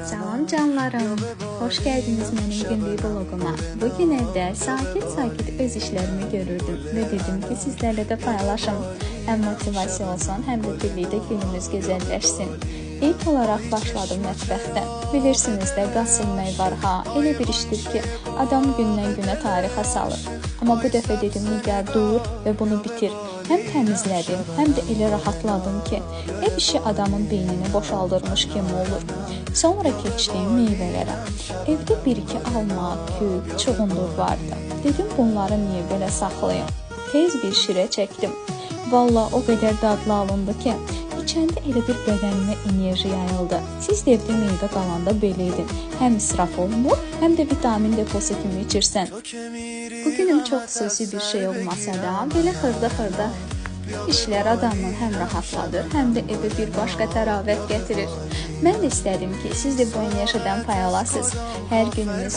Salam canlarım, hoş geldiniz benim günlük vloguma. Bugün evde sakit öz işlerimi görürdüm ve dedim ki sizlerle de paylaşım. Hem motivasyon olsun hem de birlikte günümüz güzelleşsin. İlk olarak başladım mətbəxdən. Bilirsiniz də qaz silmək var ha, elə bir işdir ki, adam gündən günə tarixə salır. Amma bu dəfə dedim Nigar dur və bunu bitir. Həm təmizlədim, həm də elə rahatladım ki, ev işi adamın beynini boşaldırmış kimi olur. Sonra keçdim meyvələrə. Evdə bir-iki alma, kük, çuğundur vardı. Dedim bunları niyə belə saxlayım? Tez bir şirə çəkdim. Vallahi o qədər dadlı alındı ki, İçəndə elə bir bədənimə enerji yayıldı. Siz də evdə meyvə qalanda belə edin. Həm israf olmur, həm də vitamin deposu kimi içirsən. Bugünüm çox xüsusi bir şey olmasa da, belə xırda-xırda işlər adamı həm rahatladır, həm də evə bir başqa təravət gətirir. Mən də istədim ki, siz də bu enerjidən pay alasınız. Hər günümüz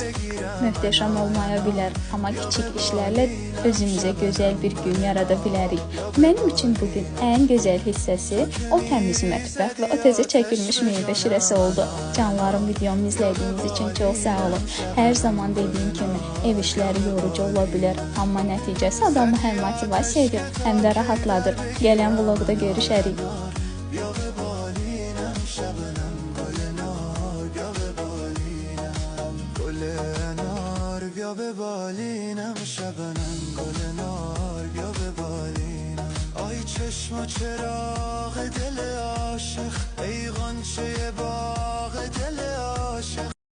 möhtəşəm olmaya bilər, amma kiçik işlərlə özümüzə gözəl bir gün yarada bilərik. Mənim üçün bugün ən gözəl hissəsi o təmiz mətbəx və o təzə çəkilmiş meyvə şirəsi oldu. Canlarım, videomu izlədiyiniz üçün çox sağ olun. Hər zaman dediyim kimi ev işləri yorucu ola bilər, amma nəticəsi adamı həm motivasiya edir, həm də rahatladır. Gələn vlogda görüşərik. بیا به بالینم شبنم گل نار بیا به بالینم آی چشم و چراغ دل عاشق ای غنچه باغ دل عاشق.